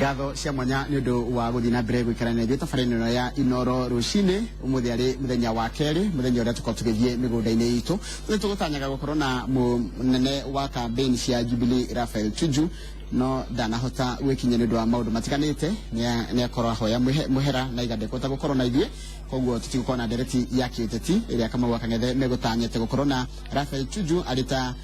Ngatho cia mwanya nĩ ũndũ wa gũthiĩ na mbere gũikarania ithuĩ tabarĩra ĩno ya Inoro rũcinĩ. Ũmũthĩ arĩ mũthenya wa kerĩ, mũthenya ũrĩa tũkorwo tũgĩthiĩ mĩgũnda-inĩ itũ. Nĩ tũgũtanyaga gũkorwo na mũnene wa campaign cia Jubilee Raphael Tuju, no ndanahota gwĩkinyia nĩ ũndũ wa maũndũ matiganĩte. Nĩ akorwo ahoya mũhera na iga ndekũhota gũkorwo na ithuĩ, koguo tũtigũkorwo na ndereti ya kĩũteti ĩrĩa Kamau wa Kang'ethe megũtanyĩte gũkorwo na Raphael Tuju arĩ ta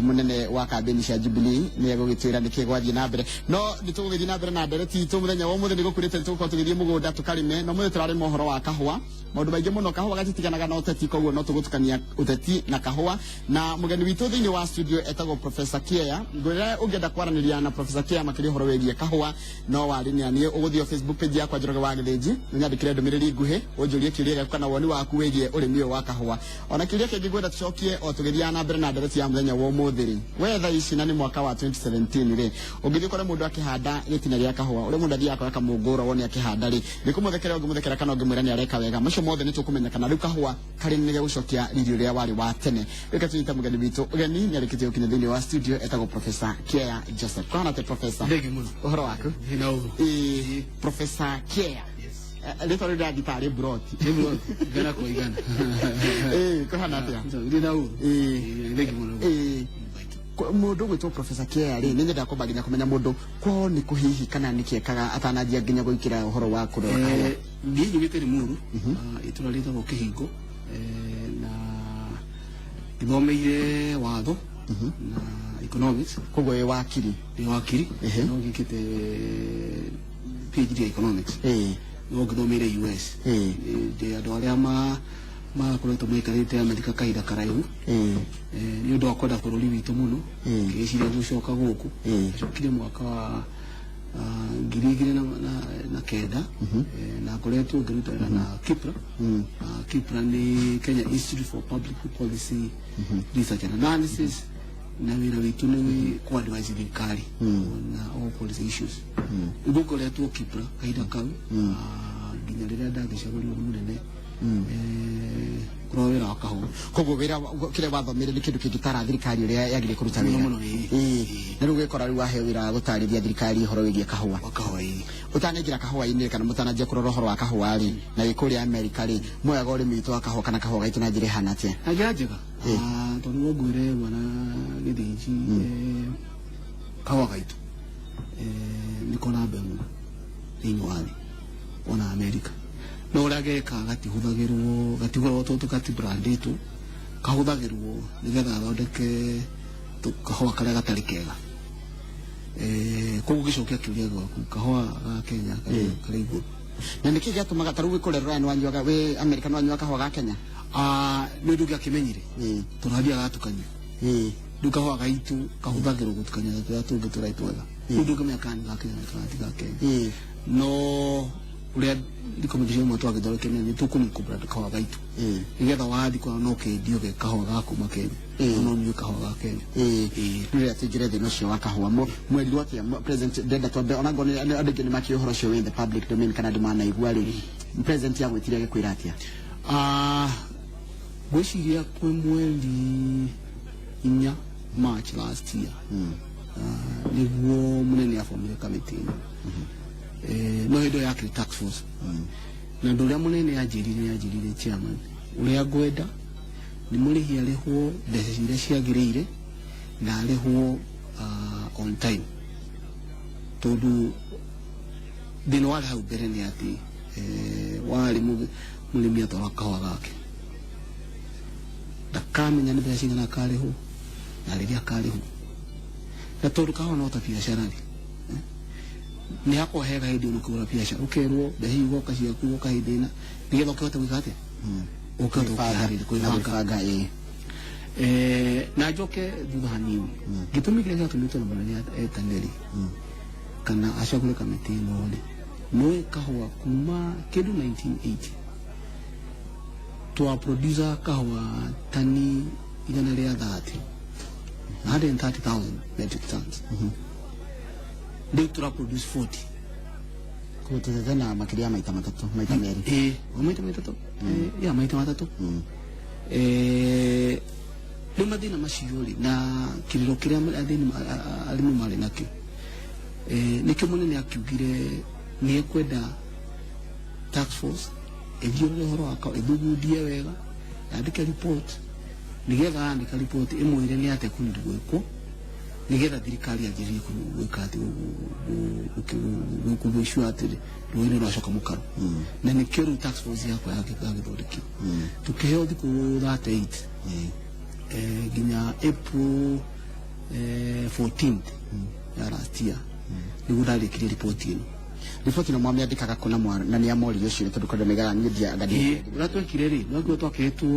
munene wa kambeni cia Jubilee nĩ egũgĩtwĩra nĩkĩ gwathiĩ na mbere. No nĩ tũgũgĩthiĩ na mbere na ndereti itũ mũthenya wa ũmũthĩ. Nĩ gũkurĩte, nĩ tũgũkorwo tũgĩthiĩ mũgũnda tũkarĩme, no mũthĩ tũrarĩma ũhoro wa kahũa, maũndũ maingĩ mũno. Kahũa gatitiganaga na ũteti, koguo no tũgũtukania ũteti na kahũa. Na mũgeni witũ thĩinĩ wa studio etagwo Professor Kiea. Ngwĩra ũngĩenda kwaranĩria na Professor Kiea makĩria ũhoro wĩgiĩ kahũa, no warĩnia niĩ ũgũthiĩ Facebook page yakwa, Njoroge wa Gĩthĩnji, ũnyandĩkĩre ndũmĩrĩri nguhĩ, ũnjũrie kĩũria gĩaku kana woni waku wĩgiĩ ũrĩmi ũyũ wa kahũa. Ona kĩũria kĩngĩ ngwenda tũcokie o tũgĩthiaga na mbere na ndereti ya mũthenya wa ũmũthĩ rĩ, we thaa ici na nĩ mwaka wa 2017 rĩ, ũngĩthiĩ ũkore mũndũ akĩhanda gĩtina gĩa kahũa, ũrĩa mũndũ athiaga akoya kamũngũrwa wone akĩhanda rĩ, nĩ kũmũthekera ũngĩmũthekera kana ũngĩmwĩra nĩ areka wega? Macio mothe nĩ tũkũmenya kana rĩu kahũa karĩ nĩ gegũcokia riri ũrĩa warĩ wa tene. Reke tũnyite mũgeni witũ ũgeni, nĩ arĩkĩtie gũkinya thĩinĩ wa studio, etagwo Professor Kiea Joseph. Kwahana atĩa, Professor? Ndege mũno. Ũhoro waku? Hena ũguo. Ĩĩ, Professor Kiea. Rĩtwa rĩu rĩrathiĩ tarĩ broti. Nĩ broti, igana kwa igana. Ĩĩ, kũhana atĩa? Ndĩ na ũru. Ĩĩ. Ndege mũno. Ĩĩ. Mũndũ ũgwĩtwo Professor Kiea rĩ, nĩ nyendaga kwamba nginya kũmenya mũndũ kwao nĩ kũ hihi, kana nĩ kĩekaga atananjia nginya gũikĩra ũhoro wa kũrora kahũa. Niĩ nyumĩte Limuru, itũra rĩtagwo Kĩhingo, na ngĩthomeire watho na economics. Koguo wĩ wakiri? Ndĩ wakiri. No ngĩkĩte PhD ya economics. No ngĩthomeire US. Ndĩ andũ arĩa makoretwo maikarĩte Amerika kahinda karaihu. Nĩ ũndũ wa kwenda bũrũri witũ mũno, ngĩgĩciria gũcoka gũkũ. Ndacokire mwaka wa 2009, na ngoretwo ngĩruta wĩra na KIPPRA. KIPPRA nĩ Kenya Institute for Public Policy Research and Analysis, na wĩra witũ nĩ kũ advise thirikari na all policy issues. Nĩguo ngoretwo KIPPRA kahinda kau, nginya rĩrĩa ndagĩcagũrirwo nĩ mũnene kũrora wĩra wa kahũa. Koguo wĩra kĩrĩa wathomeire nĩ kĩndũ kĩngĩtara thirikari ũrĩa yagĩrĩire kũruta Mũno wĩra. Mũno, ĩĩ. Ĩĩ. Na rĩu ũgĩkora rĩu waheo wĩra wa gũtarĩria thirikari ũhoro wĩgiĩ kahũa. Wa kahũa, ĩĩ. Ũtanaingĩra kahũa-inĩ kana mũtananjia kũrora ũhoro wa kahũa rĩ, na wĩ kũrĩa Amerika rĩ, moyaga ũrĩmi witũ wa kahũa kana kahũa gaitũ na njĩra ĩhana atĩa? Na njĩra njega. Tondũ no ngwĩre, bwana Gĩthĩnji, kahũa gaitũ nĩko namba ĩmwe thĩinĩ wa thĩ, ona Amerika. No ũrĩa geka gatihũthagĩrwo, gatihũthagĩrwo tondũ gatibrandĩtwo, kahũthagĩrwo nĩgetha gathondeke kahũa karĩa gatarĩ kega. Koguo ngĩcokia kĩũria gĩaku, kahũa ga Kenya karĩ igũrũ. Na nĩkĩ gĩatũmaga ta rĩu wĩ kũrĩa Rũraya nĩ wanyuaga, wĩ Amerika nĩ wanyuaga kahũa ga Kenya? Nĩ ũndũ ngĩakĩmenyire tondũ hathiaga gatukanio. Rĩu kahũa gaitũ kahũthagĩrwo gũtukania na tũrĩa tũngĩ tũrĩa twega. Rĩu ndũngĩmenya kana nĩ ga Kenya kana ti ga Kenya. No ũrĩa recommendation ĩmwe twagĩthondekire nĩ tũkũmũ kahũa gaitũ nĩgetha wathi kũrĩa no kendio ge kahũa ga kuma Kenya, no nyue kahũa ga Kenya. Ĩĩ, rĩrĩa tũingĩre thĩna ũcio wa kahũa, mwerirwo atĩa? President ndenda twambe, ona ngorwo andũ aingĩ nĩ makĩũĩ ũhoro ũcio wĩ in the public domain kana andũ manaigua rĩ, president agwĩtire agĩkwĩra atĩa? Ngwĩciria kwĩ mweri 4 March last year, nĩguo mũnene abomire kamĩtĩ ĩno. No hĩndĩ ĩyo yakĩrĩ task force, na ũndũ ũrĩa mũnene anjĩrire, "Chairman, ũrĩa ngwenda nĩ mũrĩhi arĩhwo mbeca iria ciagĩrĩire na arĩhwo on time," tondũ thĩna warĩ hau mbere nĩ atĩ warĩ mũrĩmi atwara kahũa gake ndakamenya nĩ mbeca cigana akarĩhwo na rĩrĩa akarĩhwo. Na tondũ kahũa no ta biacara rĩ, nĩ hakorwo hega hĩndĩ ĩno ũkĩgũra biacara ũkerwo mbeca igoka ciaku igoka hĩndĩ ĩna, nĩgetha ũkĩhote gwĩka atĩa, ũkĩhote Kwĩbanga. gũkĩharĩria Na kwĩbanga. gwĩbanga, ĩĩ. Na njoke thutha hanini, gĩtũmi kĩrĩa gĩatũmĩte na mũnene etane rĩ kana acagũre kamĩtĩ ĩno rĩ, nĩ kahũa kuma kĩndũ 1980 twa producer kahũa tani 130, 130,000 metric tons. Rĩu tũra produce 40. Koguo tũtete na makĩria ya maita matatũ, maita merĩ. Ĩĩ, o maita matatũ. Ya maita matatũ. Rĩu mathĩna macio rĩ, na kĩrĩro kĩrĩa athĩni arĩmi marĩ nakĩo. Nĩkĩo mũnene akiugire nĩ ekwenda task force ĩthiũrũre ũhoro wa kahũa, ĩthugundie wega, yandĩke report, nĩgetha yandĩka report ĩmwĩre nĩ atĩa kũnidi gwĩkwo nĩgetha thirikari yanjĩrĩrie gwĩka atĩ kũgĩcua atĩ rũĩ nĩ rwacoka mũkaro. Na nĩkĩo rĩu task force yakwa yagĩthondekirwo, tũkĩheo thikũ 38 nginya April 14th ya last year nĩguo ndarĩkirie riboti ĩno. Riboti ĩno mwamĩandĩkaga kũ na nĩ amoririo ũcio, tondũ kwenda maigaga niĩ ndianga? Ĩĩ, ũrĩa twekire rĩ, nokĩo twakĩhetwo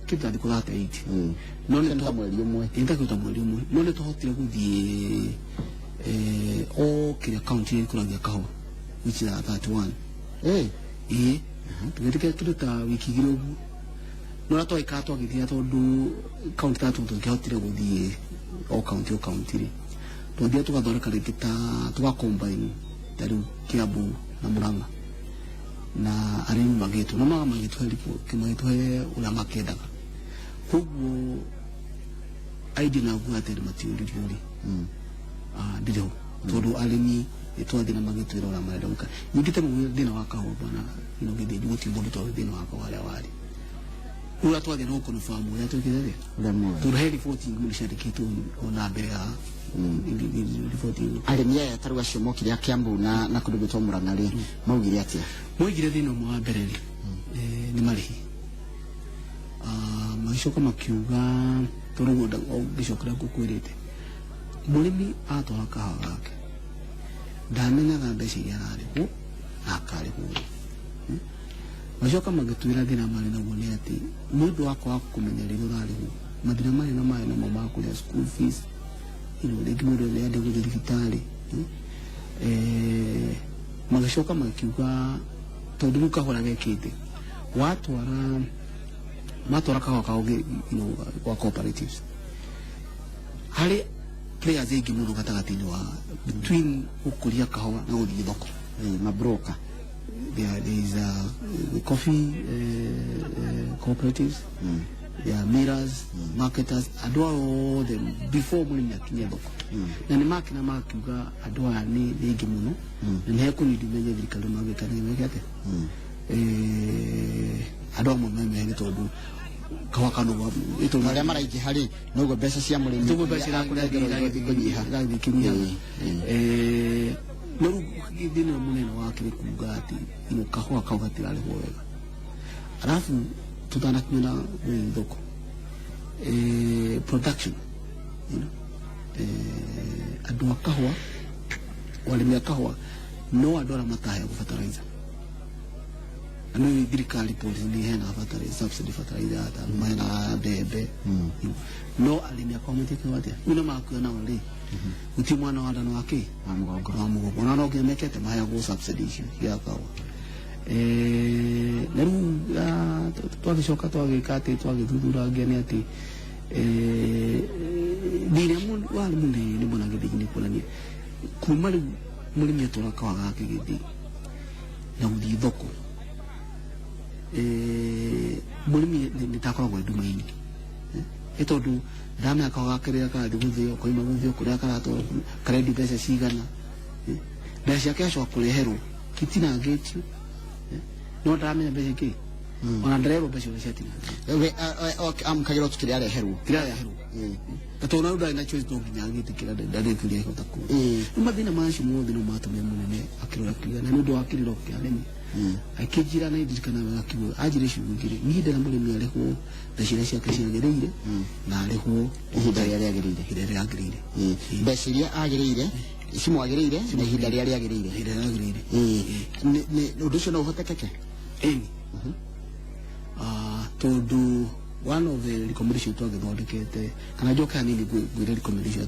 kĩndũ ta thikũ 38, no nĩ ta mweri ũmwe. Ĩ, ta kĩndũ ta mweri ũmwe, no nĩ twahotire gũthiĩ o kĩrĩa kaunti ĩkũragia kahũa, which is 31. Ĩĩ, tũgĩtĩkĩra kĩndũ ta wiki 2 ũguo, no ũrĩa twagĩkaga twagĩthiaga, tondũ kaunti ta tũngĩahotire gũthiĩ o kaunti o kaunti rĩ, twathiaga tũgathondeka rĩngĩ ta tũga combine ta rĩu Kiambu na Murang'a, na arĩmi magĩtwo na magĩtũhe report, magĩtũhe ũrĩa makĩendaga. Koguo idea na nguga atĩ matiũririo rĩ, ndĩrĩ ho, tondũ arĩmi nĩ twathiĩ na magĩtwĩra ũrĩa marenda gwĩka. Ningĩ ta rĩu thĩna wa kahũa, bwana, ino gĩthĩnji gũtirĩ mũndũ tondũ thĩna wa kahũa harĩa warĩ, ũrĩa twathiĩ no confirm ũrĩa twĩkire rĩ, ũrĩa moĩ, tondũ he riboti mũno ciandĩkĩtwo ona mbere ya riboti ĩno. Arĩmi aya ta rĩu acio mokire a Kiambu na kũndũ gwĩtwo Murang'a rĩ, maugire atĩa? Moigire thĩna ũmwe wa mbere rĩ, nĩ marĩhi. Magĩcoka makiuga tondũ ũguo ngĩcokera ngũkwĩrĩte, mũrĩmi atwara kahũa gake ndamenyaga mbeca iria ararĩhwo na akarĩhwo rĩ. Magĩcoka magĩtwĩra thĩna marĩ naguo nĩ atĩ nĩ ũndũ wa kwaga kũmenya rĩrĩa ũrarĩhwo, mathĩna marĩ na marĩ namo ma kũrĩa school fees, rĩngĩ mũndũ nĩ gũthiĩ thibitarĩ. Magĩcoka makiuga tondũ rĩu kahũa gekĩte watwara matwara kahũa kao gwa cooperatives, harĩ players aingĩ mũno gatagatĩ-inĩ wa between gũkũria kahũa na gũthiĩ thoko. Mabroka. There is the coffee cooperatives, there are millers, marketers, andũ aya othe before mũrĩmi akinye thoko, na nĩ makĩna makiuga andũ aya nĩ aingĩ mũno na nĩ hekũnidi menye thirikari mangĩka nĩ meke atĩa. Andũ amwe memehe nĩ tondũ kahũa kano arĩa maraingĩha rĩ, noguo mbeca cia mũrĩmi tũguo mbeca irathiĩ kũnyiha. Irathiĩ ikĩnyiha. No rĩu thĩna mũnene wakĩrĩ kuga atĩ kahũa kau gatirarĩhwo wega, alafu tutanakinya na gũthiĩ thoko, production, andũ a kahũa, arĩmi a kahũa no andũ arĩa mataheagwo fertilizer, na nĩ thirikari policy nĩ iheanaga fertilizer, subsidy fertilizer, ta maheanaga mbembe, no arĩmi a kahũa matiĩkaga atĩa? Rĩu nĩ makuo nao rĩ, gũtirĩ mwana wa ndano wa kĩ wa mũgongo. Wa mũgongo, ona no nginya mekete maheagwo subsidy icio cia kahũa. Na rĩu twagĩcoka twagĩka atĩ twagĩthuthurangia nĩ atĩ thĩna warĩ mũnene mũno gĩthĩi nĩ kuonania kuma rĩu mũrĩmi atwara kahũa gake gĩthĩi na gũthiĩ thoko, mũrĩmi nĩ takoragwo nduma-inĩ, nĩ tondũ ndamenya kahũa gake rĩrĩa karathiĩ gũthĩo, koima gũthĩo kũrĩa karatwarwo karendio mbeca cigana, mbeca ciake acoka kũreherwo itinangĩtio, no ndaramenya mbeca ikĩ, ona ndarerwo mbeca ũrĩa ciatinangĩtio. We amũkagĩra tu kĩrĩa areherwo. Kĩrĩa areherwo, na tondũ rĩu ndarĩ na choice, no nginya agĩtĩkĩra, ndarĩ kĩrĩa ahota kuga. Rĩu mathĩna macio mothe no matũmire mũnene akĩrora akiuga, na nĩ ũndũ wa kĩrĩro kĩa arĩmi akĩnjĩra, na ndirikana wega akiuga, anjĩra ciugo igĩrĩ: niĩ ndĩra mũrĩmi arĩhwo mbeca iria ciake ciagĩrĩire na arĩhwo ihinda rĩrĩa rĩagĩrĩire. Ihinda rĩrĩa rĩagĩrĩire. Mbeca iria agĩrĩire cimwagĩrĩire na ihinda rĩrĩa rĩagĩrĩire. Ihinda rĩrĩa rĩagĩrĩire. Ũndũ ũcio no ũhotekeke? Ĩni. Tondũ one of the recommendation twagĩthondekete, kana njoke hanini ngwĩre recommendation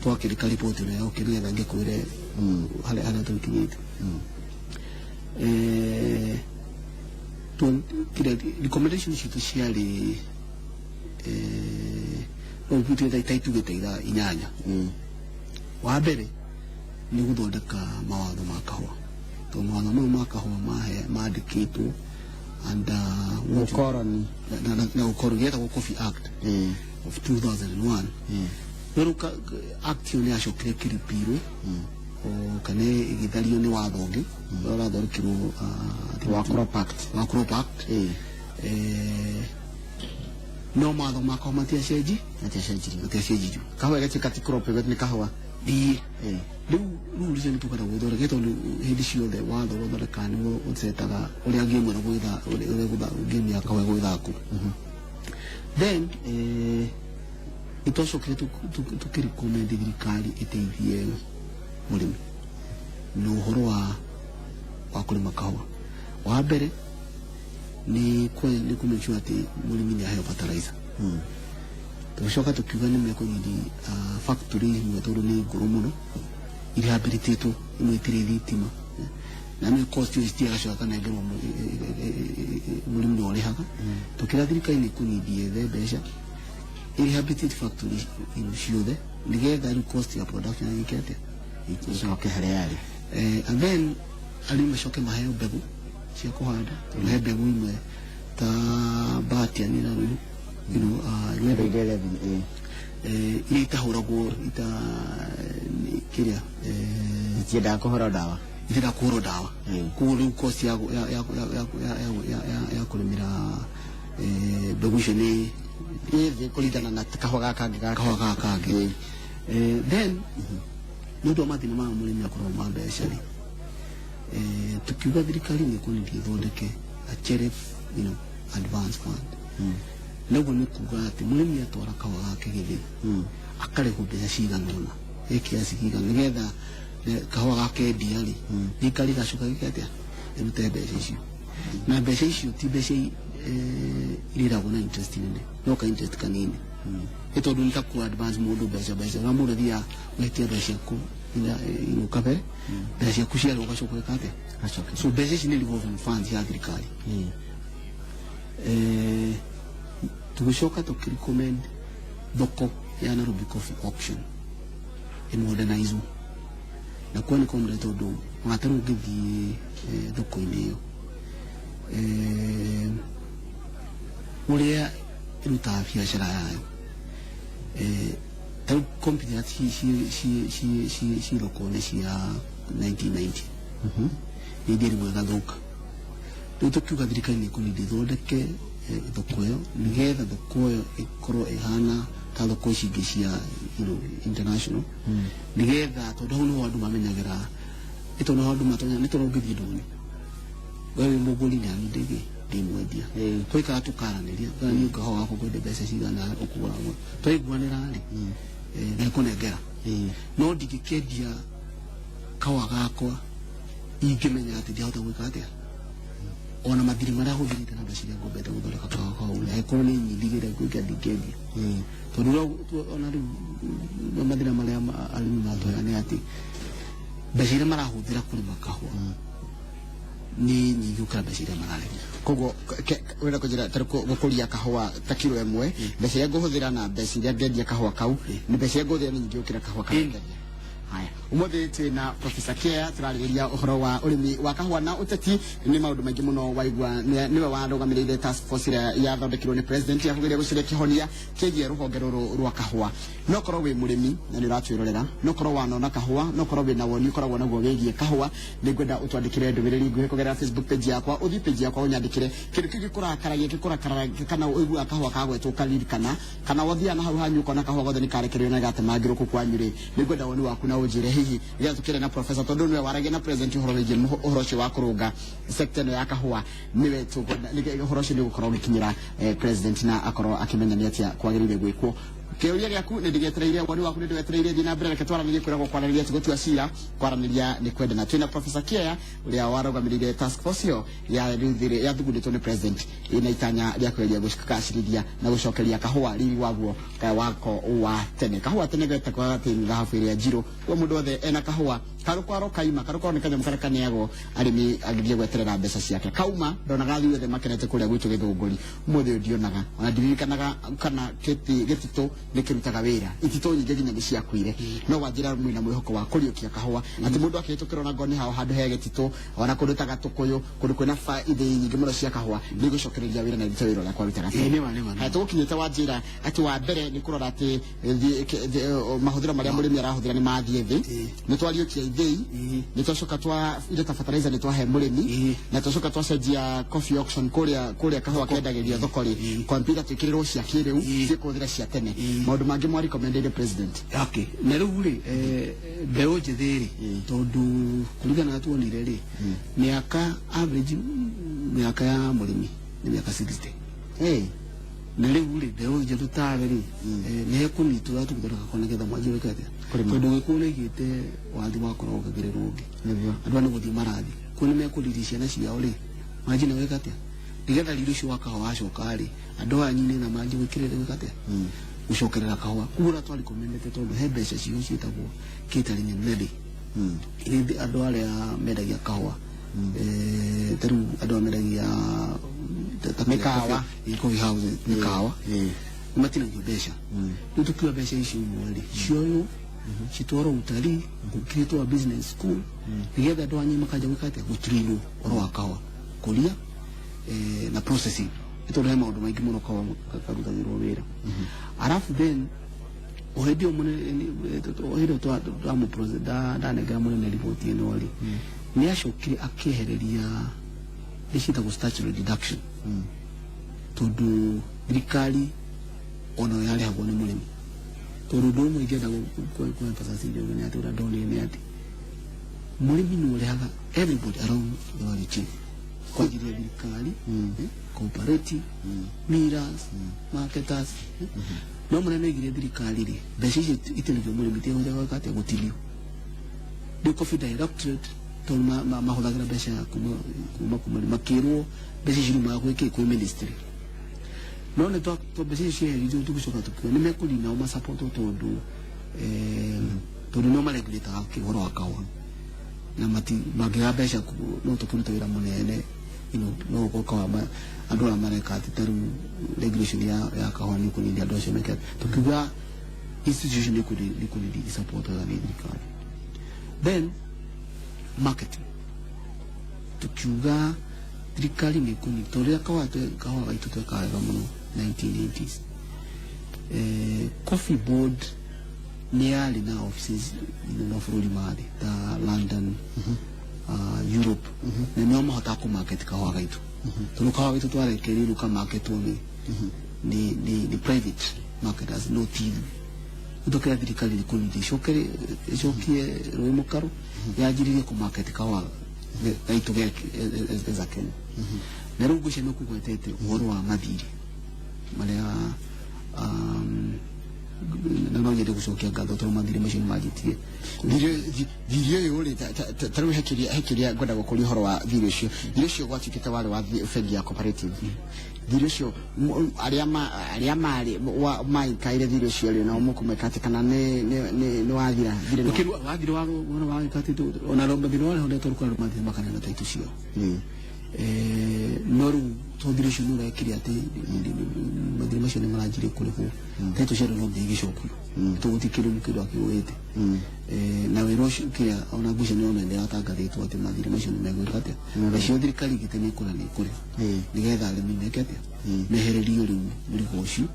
twakĩrĩka report ĩno yoke nĩgetha ngĩkwĩre harĩa tũkinyĩte. Kĩrĩa recommendation citũ ciarĩ, no tuge ta itugĩte 8. Wa mbere nĩ gũthondeka mawatho ma kahũa, tondũ mawatho mau ma kahũa mandĩkĩtwo and ũkoroni. Na ũkoroni getagwo Coffee Act of 2001. No rĩu act ĩyo nĩ yacokire ĩkĩripirwo. Kana ĩgĩthario nĩ watho ũngĩ ũrĩa ũrathondekirwo wa Crop Act. Wa Crop Act. No mawatho ma kahũa matiacenji. Matiacenjirio. Matiacenjirio. Kahũa ĩgatuĩka ti crop, ĩgatuĩka nĩ kahũa. Ĩĩ. Rĩu rule icio nĩ tũkwenda gũthondeka, tondũ hĩndĩ ciothe watho ũrĩa ũthondekaga nĩguo ũcetaga ũrĩa game ĩno ũrĩa game ya kahũa ĩgũgĩthakwo. Then nĩ twacokire tũkĩrecommend thirikari ĩteithie mũrĩmi na ũhoro wa kũrĩma kahũa. Wa mbere nĩ kũ make sure atĩ mũrĩmi nĩ aheo fertilizer. Tũgĩcoka tũkiuga nĩ mekũnyindi factory imwe, tondũ nĩ ngũrũ mũno, irehabilitatwo, imwe itirĩ thitima, na nĩ cost icio citiagacoka kanengerwo mũrĩmi no ũrĩhaga. Tũkĩra thirikari nĩ kũnyindi yethe mbeca irehabilitate factory ciothe, nĩgetha rĩu cost ya production ĩke atĩa? Ĩcoke harĩa yarĩ. And then arĩmi macoke maheo mbegũ cia kũhanda, tondũ he mbegũ imwe ta Batia nĩ rĩu 11. Grade 11, ĩĩ. Iria itahũragwo ita kĩrĩa itiendaga kũhũrwo ndawa. Itiendaga kũhũrwo ndawa. Koguo rĩu cost ya kũrĩmĩra mbegũ icio nĩ ĩ thĩ kũringana na kahũa gaka kangĩ gaka. Kahũa gaka kangĩ. Then nĩ ũndũ wa mathĩna ma mũrĩmi akoragwo ma mbeca rĩ, tukiuga thirikari nĩ ĩkũnithia ĩthondeke a Cherif advance fund. Naguo nĩ kuga atĩ mũrĩmi atwara kahũa gake gĩthĩi, akarĩhwo mbeca cigana ũna, he kiasi kĩigana, nĩgetha kahũa gakendia rĩ, thirikari ĩgacoka ĩke atĩa? Ĩrute mbeca icio. Na mbeca icio ti mbeca irĩragwo na interest nene, no ka interest kanini, nĩ tondũ nĩ ta ku advance mũndũ mbeca ũrĩa mũndũ athiaga ũgetia mbeca ciaku kabere, mbeca ciaku ciarĩ ũgacoka ũgeka atĩa? Gacoke. So mbeca ici nĩ revolving funds ya thirikari. Tũgĩcoka tũkĩrecommend thoko ya Nairobi Coffee Auction ĩmodernizwo, na kuo nĩ komre, tondũ ona ta rĩu ũngĩthiĩ thoko-inĩ ĩyo, ũrĩa ĩrutaga biacara yayo, ta rĩu computer ci thoko-inĩ cia 1990 nĩ ithiĩ rĩmwe ĩgathũka. Rĩu tũkiuga thirikari nĩ ĩkũnindi ĩthondeke thoko ĩyo, nĩgetha thoko ĩyo ĩkorwo ĩhana ta thoko ici ingĩ cia international, nĩgetha tondũ hau nĩho andũ mamenyagĩra, nĩ tondũ nĩho andũ matonya, nĩ tondũ ũngĩthiĩ ndũnyũ we wĩ mũgũri na niĩ ndĩ mwendia, twaikara tũkaranĩria kana niĩ kahũa gakwa ngwenda mbeca cigana ũkũgũra, twaiguanĩra rĩ, nĩngũnengera, no ndingĩkĩendia kahũa gakwa ingĩmenya atĩ ndiahota gwĩka atĩa ona mathirĩ marĩa hũthĩrĩte na mbeca iria ngombete gũthondeka kahũa kau, angĩkorwo nĩ nyindigĩre ngwĩka ndingĩendia, tondũ ona rĩu mathĩna marĩa arĩmi matũhea nĩ atĩ mbeca iria marahũthĩra kũrĩma kahũa nĩ nyingĩ gũkĩra mbeca iria mararĩma. Koguo wenda kũnjĩra tarĩ gũkũria kahũa ta kiro ĩmwe, mbeca iria ngũhũthĩra na mbeca iria ngendia kahũa kau, nĩ mbeca iria ngũhũthĩra nĩ nyingĩ gũkĩra kahũa karĩa ngendia. Haya, ũmũthĩ twĩ na Professor Kea, tũrarĩrĩria ũhoro wa ũrĩmi wa kahũa na ũteti. Nĩ maũndũ maingĩ mũno waigua. Nĩwe warũgamĩrĩire task force ĩrĩa yathondekirwo nĩ president ya kũgeria gũcaria kĩhonia kĩgiĩ rũhonge rũrũ rwa kahũa. No korwo wĩ mũrĩmi na nĩ ũratwĩrorera, no korwo wanona kahũa, no korwo wĩna woni ũkoragwo naguo wĩgiĩ kahũa, nĩ ngwenda ũtwandĩkĩre ndũmĩrĩri nguhĩ kũgerera Facebook page yakwa. Ũthiĩ page yakwa ũnyandĩkĩre kĩndũ kĩu gĩkũrakaragia, gĩkũrakaragia, kana ũiguaga kahũa kagwetwo ũkaririkana, kana wathiaga na hau hanyu ũkona kahũa gothe nĩ karekererio na gatemangĩrwo kũu kwanyu rĩ, nĩ ngwenda woni waku na ũnjĩre hihi nĩgetha tũkĩre na professor, tondũ nĩwe waragia na president ũhoro wĩgiĩ ũhoro ũcio wa kũrũnga sector ĩno ya kahũa. Nĩwe tũkwenda ũhoro ũcio nĩ ũgũkorwo ũgĩkinyĩra president na akorwo akĩmenya nĩ atĩa kwagĩrĩire gwĩkwo. Kĩũria gĩaku nĩ ndĩgĩetereire, woni waku nĩ ndĩwetereire. Thiĩ na mbere, reke twaranĩrie. Kwĩragwo kwaranĩria ti gũtua cira, kwaranĩria nĩ kwendana. Twĩna Professor Kiaya ũrĩa warũgamĩrĩire task force ĩyo yathugundĩtwo nĩ president ĩna itanya rĩa kũgeria gũkacĩrithia na gũcokeria kahũa riri waguo wako wa tene. Kahũa tene getagwo atĩ nĩ thahabu ĩrĩa njirũ, kwa mũndũ wothe ena kahũa karũkwaro kaima. Karũkwaro nĩ kanyamũ karĩa kaneagwo arĩmi agĩthiĩ gweterera mbeca ciake. Kauma ndonaga athuri othe makenete kũrĩa gwitũ Gĩthũngũri. Ũmũthĩ ũyũ ndionaga, ona ndiririkanaga kana gĩtitũ nĩ kĩrutaga wĩra. Ititũ nyingĩ nginya nĩ ciakuire, no wanjĩra mwĩna mwĩhoko wa kũriũkia kahũa, atĩ mũndũ akĩhĩtũkĩra ona ngoni hao handũ he gĩtitũ, ona kũndũ ta Gatũkũyũ, kũndũ kwĩna ithĩi nyingĩ mũno cia kahũa, nĩ igũcokereria wĩra na irute wĩra ũrĩa kwarutaga. Ĩĩ, nĩ ma, nĩ ma, nĩ ma. Haya, tũgũkinyĩte wanjĩra atĩ wa mbere nĩ kũrora atĩ mahũthĩro marĩa mũrĩmi arahũthĩra nĩ mathiĩ thĩ. Nĩ twariũkia ithĩi. ithĩi, nĩ twacoka twa indo ta fertilizer nĩ twahe mũrĩmi, na twacoka twacenjia coffee auction kũrĩa kũrĩa kahũa kendagĩrio thoko rĩ, kompyuta twĩkĩrĩrwo cia kĩrĩu ciĩkũhũthĩra cia tene. Maũndũ mangĩ mwa recommended president? Okay, na rĩu rĩ, mbeũ njĩthĩ rĩ, tondũ kũringana na tuonire rĩ, mĩaka average mĩaka ya mũrĩmi nĩ mĩaka 60. Na rĩu rĩ, mbeũ njerũ tawe rĩ, nĩ hekũnyitwo tũgũthondeka kona getha mwanjie gwĩka atĩa? Kũrĩma. Tondũ Gĩkũyũ nĩ aigĩte wathi wa kũrongagĩrĩrwo ũngĩ. Andũ aya nĩ gũthiĩ marathiĩ kuo, nĩ mekũriria ciana ciao rĩ, manjie na gwĩka atĩa, nĩgetha riri ũcio wa kahũa wacoka rĩ, andũ aya nyine na manjie gwĩkĩrĩra gwĩka atĩa, gũcokerera kahũa. Koguo ũrĩa twarecommendete, tondũ he mbeca ciho ciĩtagwo catering and levy, iria andũ arĩa mendagia kahũa, ta rĩu andũ arĩa mendagia ta Mĩkawa. Coffee house, mĩkawa, nĩ matinagio mbeca. Rĩu tũkiuga mbeca icio imwe rĩ, cioywo citwarwo utalii, gũkĩrĩtwo business school, nĩgetha andũ anyu makanja gwĩka atĩa, gũtrainwo ũhoro wa kahũa kũria na processing, nĩ tondũ he maũndũ maingĩ mũno kahũa karutagĩrwo wĩra. Arabu then o hĩndĩ ĩyo mũnene, o hĩndĩ ĩyo ndanengera mũnene riboti ĩno rĩ, nĩ acokire akĩehereria nĩ ciĩtagwo statutory deduction, tondũ thirikari onayo yarĩhagwo nĩ mũrĩmi. Tondũ ũndũ ũmwe ingĩenda kũ emphasize nĩ atĩ ũrĩa ndonire nĩ atĩ mũrĩmi nĩ ũrĩhaga everybody around the value chain, kwanjĩrĩria thirikari, cooperative, millers, marketers. No mũnene oigire thirikari rĩ, mbeca icio itinagio mũrĩmi tigũthia gwĩka atĩa, gũtinio. Rĩu coffee directorate, tondũ mahũthagĩra mbeca kuma makĩrwo mbeca icio riumaga gwĩ kĩ, kwĩ ministry, no nĩ twa mbeca icio cieheririo, tũgĩcoka tũkiuga nĩ mekũnina o masapotwo, tondũ nĩo maregulataga ũhoro wa kahũa, na mati mangĩaga mbeca no tũkĩruta wĩra mũnene, no gũkorwo kahũa andũ arĩa mareka atĩ ta rĩu regulation ya kahũa nĩ ũkũnini andũ acio meke. Tũkiuga institution nĩ kũnini isupport wega nĩ thirikari. Then marketing, tukiuga thirikari nĩ kũnyita tondũ rĩrĩa kahũa gaitũ twekaga wega mũno 1980s, coffee board nĩ yarĩ na offices mabũrũri ma thĩ ta London, Europe, na nĩo mahotaga kũ market kahũa gaitũ, tondũ kahũa gaitũ twarekereirio kamaketwo nĩ private marketers, no ti ithuĩ. Tũkĩra thirikari nĩ kũnyita icokere icokie rũĩ mũkaro yanjĩrĩrie kũ market kahũa gaitũ as a Kenya. Na rĩu ngwĩciria nĩ ũkũgwetete ũhoro wa mathirĩ marĩa, na no nyende gũcokia ngatho tondũ mathirĩ macio nĩ manjĩtie. Thirĩ ũyũ rĩ, ta rĩu he kĩũria ngwenda gũkũria ũhoro wa thirĩ ũcio. Thirĩ ũcio gwatuĩkĩte warĩ wa bengi ya cooperative. Thirĩ ũcio arĩa marĩ maikaire thirĩ ũcio rĩ, nao mũkũmeka atĩ kana nĩ wathira thirĩ no? Ũkĩrua wathirĩ wa wona wagĩka atĩ ona mathirĩ warĩ ho tondũ kũrĩ andũ mathirĩ makaneana taitũ ciao. No rĩu to thirĩ ũcio nĩ ũrekire atĩ mathirĩ macio nĩ maranjirie kũrĩhwo, taitũ cia andũ no nginya igĩcokio tũgũtirĩ kĩndũ kĩndũ akĩgũĩte. Na wĩra ũcio kĩrĩa ona ngwĩciria nĩ ona nĩ yatangathĩtwo atĩ mathirĩ macio nĩ megwĩka atĩa, nacio thirikari igĩte nĩ ĩkũrĩa nĩ ĩkũrĩa nĩgetha arĩmi meke atĩa, mehererio rĩu mũrigo ũcio,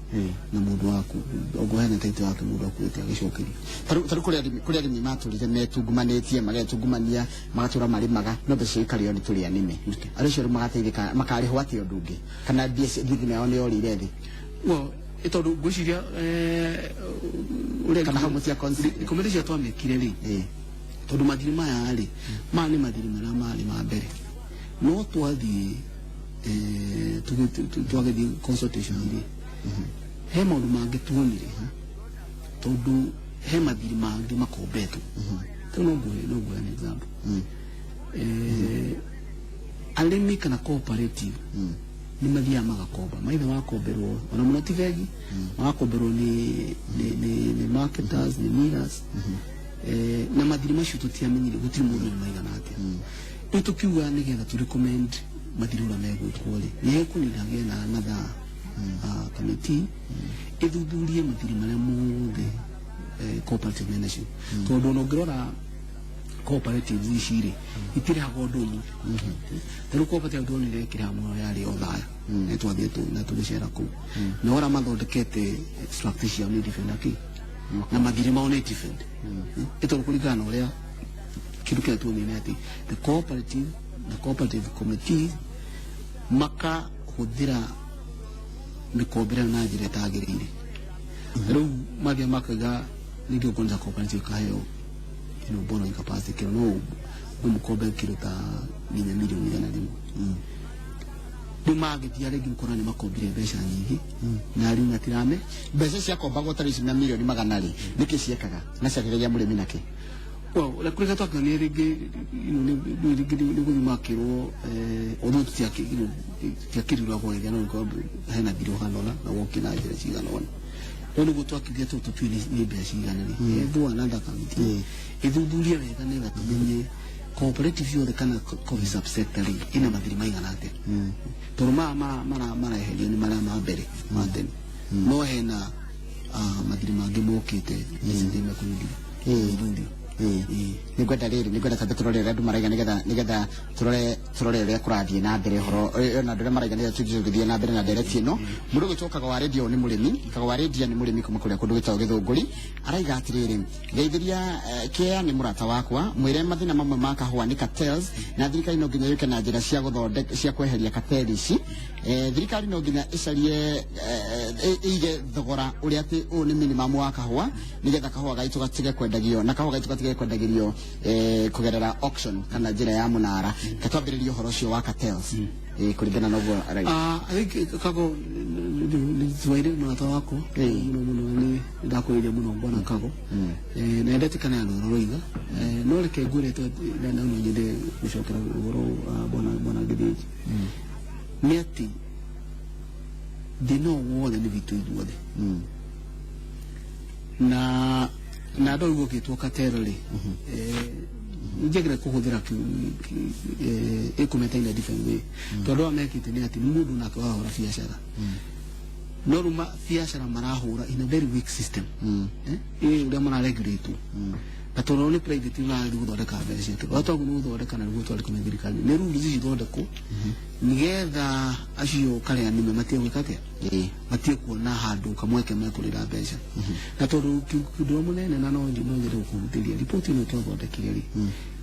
na mũndũ waku ongo hena taitũ yake mũndũ akuĩte agĩcokerio. Ta rĩu kũrĩ arĩmi matũrire metungumanĩtie, magetungumania, magatũra marĩmaga, no mbeca ikarĩo nĩ tũrĩa nĩme. Andũ acio rĩu magateithĩka makarĩhwo atĩa ũndũ ũngĩ, kana mbia thithino yao nĩ yorĩire thĩ? Well, tondũ ngwĩciria ũrĩa Kana hau mũtia consider? Recommendation twamĩkire rĩ, tondũ mathirĩ maya rĩ, maya nĩ mathirĩ marĩa marĩ ma mbere, no twathiĩ twagĩthiĩ consultation rĩ, he maũndũ mangĩ tuonire, tondũ he mathirĩ mangĩ makombetwo. Rĩu no nguhe an example. Arĩmi kana cooperative nĩ mathiaga magakomba, maithe wakomberwo ona mũno ti bengi, magakomberwo nĩ marketers, nĩ millers, na mathirĩ macio tũtiamenyire gũtirĩ mũndũ nĩ maigana atĩa. Rĩu tũkiuga nĩgetha tũ recommend mathirĩ ũrĩa megwĩkwo rĩ, nĩ hekũnina hagĩe na another committee ĩthuthurie mathirĩ marĩa mothe cooperative menacio, tondũ ona ũngĩrora cooperatives ici rĩ, itirĩhaga ũndũ ũmwe. Ta rĩu cooperative ndonire ĩkĩrĩha mũno yarĩ Othaya, nĩ twathiĩ na tũgĩcera kũu, na ũrĩa mathondekete structure ciao nĩ different na kĩ na mathirĩ mao nĩ different, ĩ tondũ kũringana na ũrĩa Kĩndũ kĩrĩa tuonire nĩ atĩ the cooperative, the cooperative committee makahũthĩra mĩkombere ĩyo na njĩra ĩtagĩrĩire. Rĩu mathiĩ makaiga rĩngĩ okorwo nĩ ta cooperative kaheo borrowing capacity kĩro no mũkombe kĩndũ ta nginya mirioni 100. Rĩu magĩthia rĩngĩ ũkona nĩ makombire mbeca nyingĩ na rĩu matirame. Mbeca ciakombagwo ta ici na mirioni 100 rĩ, nĩkĩ ciekaga na ciateithagia mũrĩmi nakĩ? Well, ũrĩa kũrĩa twakĩonire rĩngĩ rĩngĩ nĩ gũthiĩ makĩrwo, although tutiakĩriragwo wega, no gĩkorwo hena thiri ũhana ũna na woki na njĩra cigana ũna. Rĩu nĩguo twakiuge tũtue nĩ mbeca cigana rĩ, ethwo another committee ĩthuthurie wega nĩgetha tũmenye cooperative yothe kana coffee subsector rĩ ĩna mathirĩ maigana atĩa, tondũ maya mareherio nĩ marĩa ma mbere ma tene, no hena mathirĩ mangĩ mokĩte recently mekũthuthurio. Nĩngwenda rĩrĩ, nĩngwenda tambe tũrore ũrĩa andũ maraiga nĩgetha tũrore ũrĩa kũrathiĩ na mbere ũhoro na andũ arĩa maraiga, nĩgetha tũthiĩ tũgĩthiĩ na mbere na ndereti ĩno. Mũndũ ũgwĩtwo Kago wa Radio nĩ mũrĩmi. Kago wa Radio nĩ mũrĩmi kuma kũrĩa kũndũ gwĩtagwo Gĩthũngũri. Araiga atĩrĩrĩ, geithĩria kĩa nĩ mũrata wakwa, mwĩre mathĩna mamwe ma kahũa nĩ cartels, na thirikari no nginya yũke na njĩra cia gũthondeka cia kweheria cartel ici. Thirikari no nginya ĩcarie ĩige thogora ũrĩa atĩ ũyũ nĩ minimum wa kahũa, nĩgetha kahũa gaitũ gatige kwendagio na kahũa gaitũ gatige kwendagĩrio kũgerera auction kana njĩra ya mũnara. Katwambĩrĩrie ũhoro ũcio wa cartels kũringana na ũguo araiga. I think Kago nĩ mũrata wakwa mũno mũno, nĩ ndakwĩrĩire mũno bwana Kago, na ndetĩkana na ũrĩa ũroiga, no reke ngwĩre na no nyende gũcokera ũhoro wa bwana Gĩthĩnji nĩ atĩ thĩna o wothe nĩ witũ ithuothe, na andũ rĩu ũgĩtwo cartel rĩ, njagĩra kũhũthĩra ĩkũmeta in a different way, tondũ aya mekĩte nĩ atĩ nĩ mũndũ nake wahũra biacara, no rĩu biacara marahũra in a very weak system, ĩ ũrĩa mararegulatwo, na tondũ nĩ private ũrathiĩ gũthondeka mbeca ciake, ũrĩa twagwo nĩ gũthondeka na nĩguo twarĩkome thirikari nĩ rules ici ithondekwo nĩgetha acio karĩa nĩme matige gwĩka atĩa, matige kuona handũ kamweke mekũrĩra mbeca. Na tondũ kĩndũ ũrĩa mũnene na no nyende gũkũhutĩria riboti ĩno twathondekire rĩ,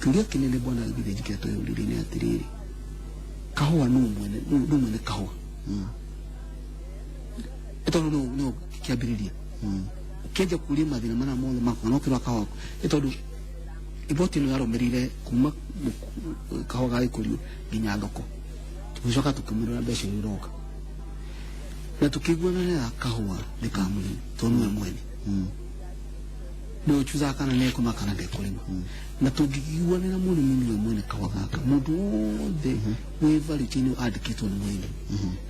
kĩũria kĩnene bwana Gĩthĩnji kĩrĩa tweyũririe nĩ atĩrĩrĩ, kahũa nũ mwene kahũa? Ĩ tondũ no kĩambĩrĩria ũkĩanjia kũria mathĩna marĩa mothe makwa no kĩrwa kahũa, ĩ tondũ riboti ĩno yarũmĩrĩire kuma kahũa gagĩkũrio nginya thoko, tũgĩcoka tũkĩmũrora mbeca iria iroka na tũkĩiguana na kahũa nĩ ka mũrĩmi, tondũ nĩwe mwene, nĩwe ũchuzaga kana nĩ ekũrĩma kana ndekũrĩma. Na tũngĩiguanĩra mũrĩmi nĩwe mwene kahũa gaka, mũndũ wothe wĩ value chain andĩkĩtwo nĩ mũrĩmi,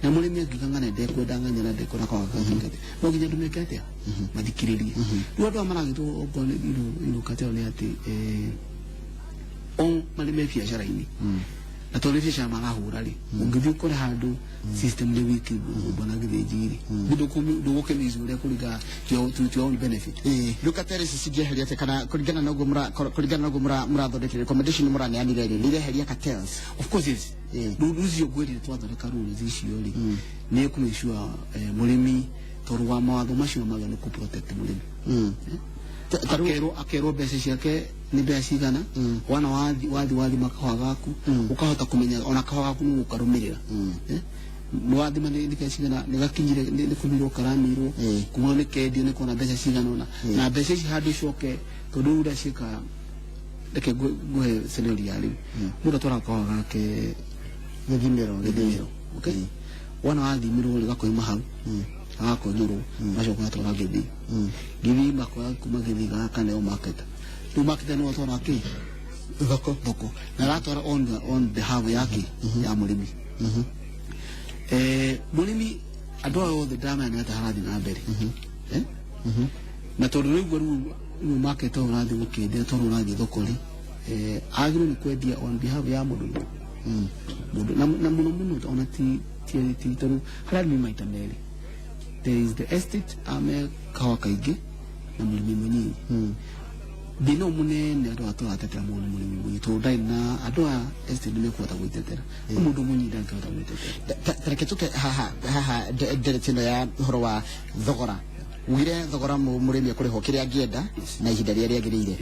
na mũrĩmi angiuga ng'ana ndekwenda ng'anya na ndekwenda kahũa gaka gatuĩke, no nginya andũ meke atĩa, mathikĩrĩrie. Rĩu andũ aya maragĩtwo okorwo nĩ cartel nĩ atĩ o marĩ me biacara-inĩ, na tondũ nĩ biacara marahũra rĩ, ũngĩthiĩ ũkore handũ system nĩ weak, bwana Gĩthĩnji rĩ, ndũgũkĩmĩici ũrĩa kũringana to your own benefit. Rĩu cartel ici cingĩeheria atĩa, kana kũringana na ũguo mũrathondekire recommendation mũraneanire rĩ, nĩ ireheria cartels? Of course yes. Rĩu icio ngwĩrire twathondeka rules icio rĩ, nĩ kũ make sure mũrĩmi, tondũ wa mawatho macio maga nĩ kũ protect mũrĩmi. Ta rĩu Akerwo mbeca ciake nĩ mbeca cigana, wana wathi wathima kahũa gaku, ũkahota kũmenya ona kahũa gaku nĩ ũkarũmĩrĩra. Nĩ wathima nĩ mbeca cigana, nĩ gakinyire, nĩ kũmirwo karamirwo, kuma nĩ kendio nĩ kuona mbeca cigana ũna, na mbeca ici handũ icoke, tondũ rĩu ũrĩa ciĩka, reke ngũhe scenario ya rĩu mũndũ atwaraga kahũa gake gĩthimĩro. Gĩthimĩro, okay, wona wathimirwo rĩ, gakoima hau gagakonyorwo, gacoka gatwara gĩthii, gĩthii makoya kuma gĩthii gagakaneo market. Rĩu market nĩwe atwara kĩ thoko. Thoko, na aratwara on behalf yake ya mũrĩmi. Mũrĩmi andũ aya othe ndamenya nĩ atĩa harathiĩ na mbere. Na tondũ rĩu rĩu market ũyũ ũrathiĩ gũkĩendia, tondũ ũrathiĩ thoko rĩ, agĩrĩirwo nĩ kwendia on behalf ya mũndũ mũndũ na mũno mũno ona ti tondũ harĩa arĩmi maita merĩ, there is the estate ame kahũa kaingĩ na mũrĩmi mũnyinyi. Thĩna ũyũ mũnene andũ aya tũratetera mũno nĩ mũrĩmi mũnyinyi, tondũ ndarĩ na andũ aya estate nĩ mekũhota gwĩtetera, no mũndũ mũnyinyi ndangĩhota gwĩtetera. Tareke tũke haha ndereti ĩno ya ũhoro wa thogora. Ugire thogora mũrĩmi akũrĩhwo kĩrĩa angĩenda na ihinda rĩrĩa rĩagĩrĩire.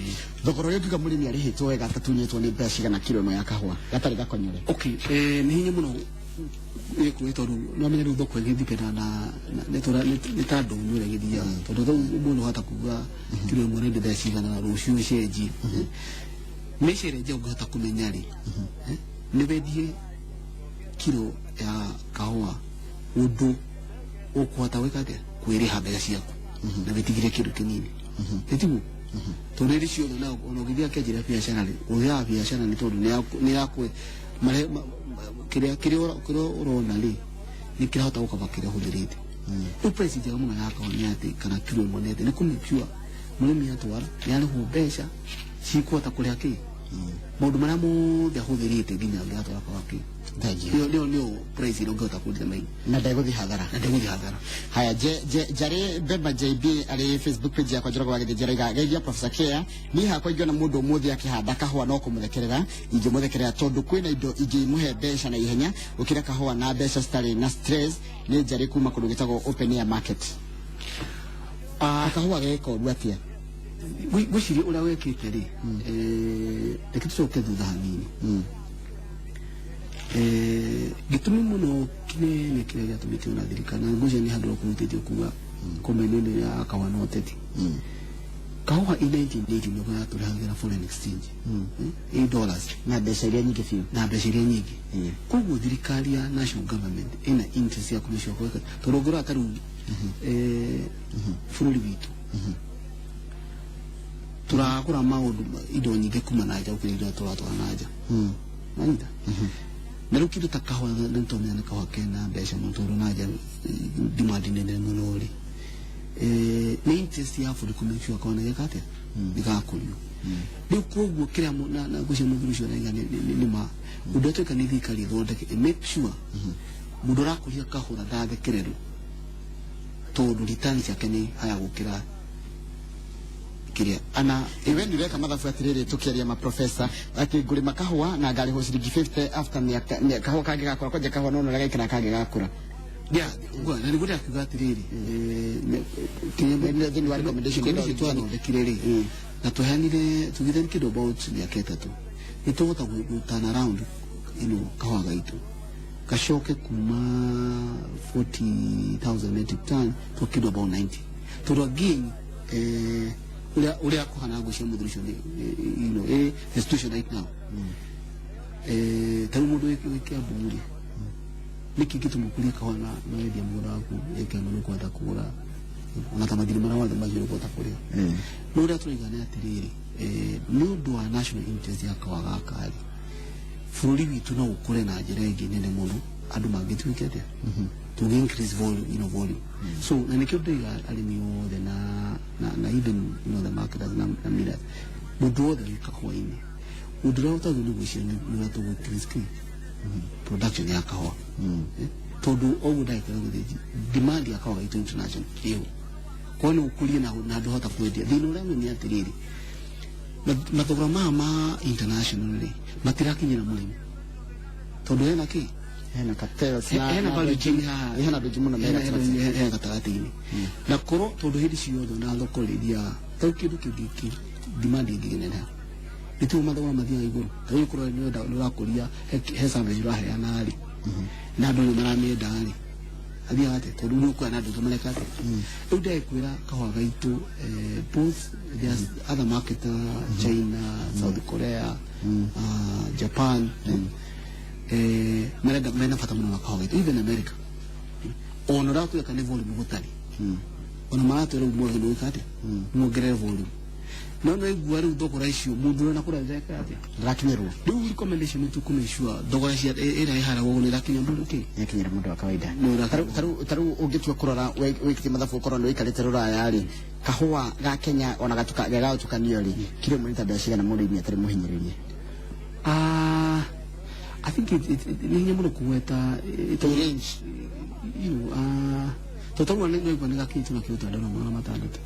Thogora ũrĩa ũngiuga mũrĩmi arĩhĩtwo wega atatunyĩtwo nĩ mbeca cigana kiro ĩmwe ya kahũa gatarĩ gakonyore? Okay, nĩ hinya mũno gĩkũĩ, tondũ nĩwamenya rĩu thoko ĩgĩthipenda na nĩ ta ndũnyũ ĩrĩa ĩgĩthiaga, tondũ rĩu ũmũthĩ ũhota kuga kiro ĩmwe nĩ mbeca cigana na rũciũ ĩcenjie. Mĩica ĩrĩa njega ũngĩhota kũmenya rĩ, nĩ wendie kiro ya kahũa ũndũ ũkũhota gwĩka atĩa, kwĩrĩha mbeca ciaku na wĩtigire kĩndũ kĩnini, ĩtiguo? Tondũ hĩndĩ ciothe ona ũgĩthiĩ akĩanjĩria biacara rĩ, ũthiaga biacara nĩ tondũ nĩ yakwe kĩrĩa ũrona rĩ, nĩ kĩrahota gũkaba kĩrĩa ũhũthĩrĩte. Rĩu price njega mũno ya kahũa nĩ atĩ, kana kiro ĩmwe, nĩ atĩ nĩ kũ make sure mũrĩmi atwara nĩ arĩhwo mbeca cikũhota kũrĩha kĩ maũndũ marĩa mothe ahũthĩrĩte nginya angĩatwara kahũa kĩ. Thengiũ. Nĩyo price ĩrĩa ũngĩhota kwendia maingĩ. Na ndegũthiĩ hathara. Na ndegũthiĩ hathara. Haya, Njarĩ Bemba JB arĩ Facebook page yakwa Njoroge wa Gĩthĩnji araiga, geithia Professor Kea, niĩ hakwa ingĩona mũndũ ũmũthĩ akĩhanda kahũa no kũmũthekerera ingĩmũthekerera, tondũ kwĩna indo ingĩmũhe mbeca na ihenya gũkĩra kahũa na mbeca citarĩ na stress. Nĩ Njarĩ kuma kũndũ gĩtagwo Open Air Market. Kahũa gekoru atĩa? Ngwĩciria ũrĩa wekĩte rĩ, reke tũcoke thutha hanini. Gĩtũmi mũno kĩnene kĩrĩa gĩatũmĩte ona thirikari, na ngwĩciria nĩ handũ kũhutĩtie kuga komeno ĩno ya kahũa na ũteti, kahũa in 1980 nĩguo yatũrehagĩra foreign exchange in dollars. Na mbeca iria nyingĩ biũ. Na mbeca iria nyingĩ. Koguo thirikari ya national government ĩna interest ya kũmĩcua gwĩka, tondũ ũngĩrora ta rĩu bũrũri witũ tũragũra maũndũ, indo nyingĩ kuma na nja gũkĩra indo tũratwara na nja. Nanyita na rĩu kĩndũ ta kahũa, nĩ tũmenya nĩ kahũa kena mbeca mũno, tondũ na nja demand nene mũno rĩ, nĩ interest ya bũrũri kũ make sure kahũa nĩ geka atĩa, nĩ gakũrio. Rĩu koguo kĩrĩa na ngwĩciria mũthuri ũcio araiga nĩ ma ũndũ ũrĩa twĩka nĩ thirikari ĩthondeke make sure mũndũ ũrakũria kahũra ndathekererwo, tondũ return ciake nĩ haya gũkĩra kĩrĩa ana. Iwe nĩ ũreka mathabu atĩrĩrĩ, tũkĩaria ma professor atĩ ngũrĩma kahũa na ngarĩhwo ciringi 50 after mĩaka kahũa kangĩ gakũra, kwanja kahũa no ũrĩa gaikara kangĩ gakũra. Yeah, na nĩguo ndakiuga atĩrĩrĩ, Thĩinĩ wa recommendation recommendation twathondekire rĩ, na tũheanire tugire kĩndũ about mĩaka 3 nĩ tũhota gũ turn around kahũa gaitũ gacoke kuma 40,000 metric ton to kĩndũ about 90, tondũ again ũrĩa kũhana, ngwĩciria mũthuri ũcio the situation right now, ta rĩu mũndũ wĩ Kiambu rĩ, nĩkĩ gĩtũma ũkũrie kahũa na wendia mũgũnda waku ĩka ĩmwe, nĩũkũhota kũgũra ona ta mathirĩ marĩa mothe macio nĩũkũhota kũrĩha. No ũrĩa tũraiga nĩ atĩrĩrĩ, nĩ ũndũ wa national interest ya kahũa gaka rĩ, bũrũri witũ no ũkũre na njĩra ĩngĩ nene mũno andũ mangĩtuĩke atĩa, tũngĩ increase volume. So na nĩkĩo ndĩiga arĩmi othe na even the marketers na millers, mũndũ wothe wĩ kahũa-inĩ, ũndũ ũrĩa ũtagĩrĩirwo nĩ gwĩciria nĩ ũrĩa tũgũ increase kĩ production ya kahũa. Tondũ oguo ndagĩka gũthĩnji demand ya kahũa gaitũ international ĩho, kwa nĩ ũkũrie na ndũhota kwendia. Thĩna ũrĩa wĩ nĩ atĩrĩrĩ, mathogora maya ma international rĩ, matirakinyĩra mũrĩmi, tondũ hena kĩ? Hena cartels. Hena value chain haha. Hena andũ aingĩ mũno me gatagatĩ. Hena gatagatĩ-inĩ, na korwo tondũ hĩndĩ ciothe na thoko rĩ ithiaga tarĩu kĩndũ kĩngĩ kĩ demand ĩngĩneneha, nĩtuo mathogora mathiaga igũrũ. Tarĩu korwo nĩũrenda nĩũrakũria he service ũraheana rĩ, na andũ nĩ maramĩenda rĩ, athiaga atĩa? Tondũ nĩ ũkuona andũ aingĩ mareka atĩa. Rĩu ndagĩkwĩra kahũa gaitũ, both there's other market, China, South Korea, Japan, marenda, mena bata mũno na kahũa gaitũ, even America. Ona ũratuĩka nĩ volume gũtarĩ, ona maratwĩra rĩu mwagĩrĩirwo gwĩka atĩa, muongerere volume, no no igua rĩu thogora icio mũndũ ũrĩa nakũrĩa ndeka atĩa? Ndarakinyĩrwo. Rĩu recommendation nĩ tũkũ sure thogora cia ĩrĩa ĩharagwo nĩ ĩrakinya mũndũ kĩ. Nĩakinyĩra mũndũ wa kawaida. Nĩ ũrakinyĩra. Tarĩu ũngĩtua kũrora wĩkĩtie mathabu, ũkorwo nĩ ũikarĩte rũraya rĩ, kahũa ga Kenya ona gagatukanio rĩ, kiro ĩmwe nĩ ta mbeca cigana mũrĩmi atarĩ mũhinyĩrĩrie? Ah, I think it nĩ hinya mũno kũgweta range. Tondũ tarĩu nĩ igua nĩ gakĩtũ na kĩo ta ndora 600.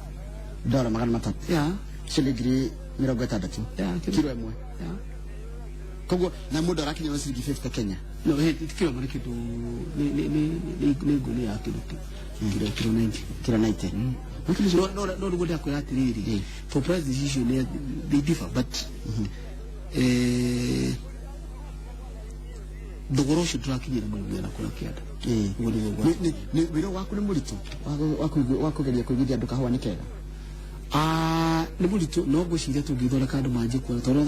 Ndora 600? Yeah. Ciringi 60,000? Yeah. Kiro ĩmwe? Yeah. Koguo na mũndũ arakinyĩrwo ciringi 50 Kenya? No, kiro ĩmwe nĩ kĩndũ nĩ ngũnia ya kĩndũ kiro 90. Kiro 90. No nĩguo ndakwĩra atĩrĩrĩ, for price icio nĩ they differ, but thogora ũcio ndũrakinyĩra mũrĩmi na kũrĩa kĩanda. Ũguo nĩguo Wĩra waku nĩ mũritũ wa kũgeria kũiguithia andũ kahũa nĩ kega? Ah, nĩ mũritũ, no ngwĩciria tũngĩthondeka andũ manjie kuona, tondũ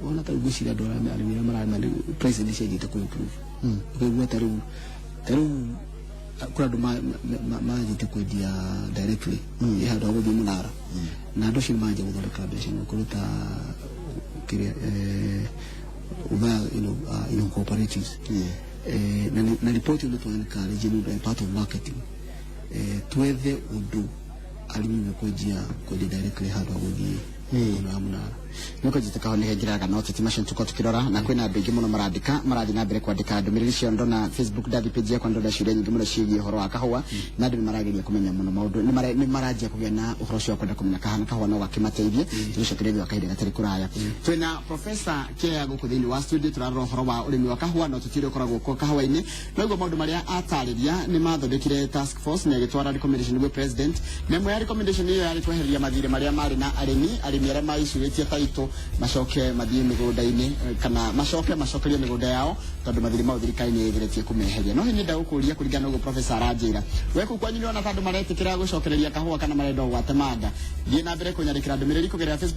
ona ta rĩu ngwĩciria andũ arĩa arĩmi arĩa mararĩma price nĩ cianjĩte kũ improve. Ũkaigua ta rĩu kũrĩ andũ manjĩtie kwendia directly ĩ handũ ha gũthiĩ mũnara, na andũ acio nĩ manjia gũthondeka mbeca na kũruta kĩrĩa via cooperatives. Na report ĩyo nĩ twa encourage nĩ ũndũ part of marketing, twethe ũndũ arĩmi mekwenjia kwendia directly handũ ha gũthiĩ mũno ya mũnara. Nĩ kwanjĩte kahũa nĩ kaingĩraga no teti macio tũkorwo tũkĩrora, na kwĩna andũ aingĩ mũno marandĩka, marathiĩ na mbere kwandĩka ndũmĩrĩri ciao. Ndona Facebook, ndathi page yakwa, ndona ciũria nyingĩ mũno ciĩgiĩ ũhoro wa kahũa, na andũ nĩ marageria kũmenya mũno maũndũ, nĩ maranjia kũgĩa na ũhoro ũcio wa kwenda kũmenya kahana kahũa no gakĩmateithie. Tũgĩcokeria thutha wa kahinda gatarĩ kũraya. Twĩna Professor Kea gũkũ thĩinĩ wa studio, tũrarora ũhoro wa ũrĩmi wa kahũa, no tũtirĩ ũkoragwo kuo kahũa-inĩ. Noguo maũndũ marĩa atarĩria nĩ mathondekire task force na ĩgĩtwara recommendation gwĩ president, na ĩmwe ya recommendation ĩyo yarĩ kweheria mathirĩ marĩa marĩ na arĩmi arĩa maicurĩtie taitũ macoke mathiĩ mĩgũnda-inĩ, kana macoke macokerio mĩgũnda yao, tondũ mathirĩ mau thirikari nĩ ĩgeretie kũmeheria. No hihi nĩenda gũkũria, kũringana na ũguo professor aranjĩra, we kũu kwanyu nĩwona ta andũ maretĩkĩra gũcokereria kahũa kana marenda o gwatemanga? Thiĩ na mbere kũnyandĩkĩra ndũmĩrĩri kũgerera Facebook.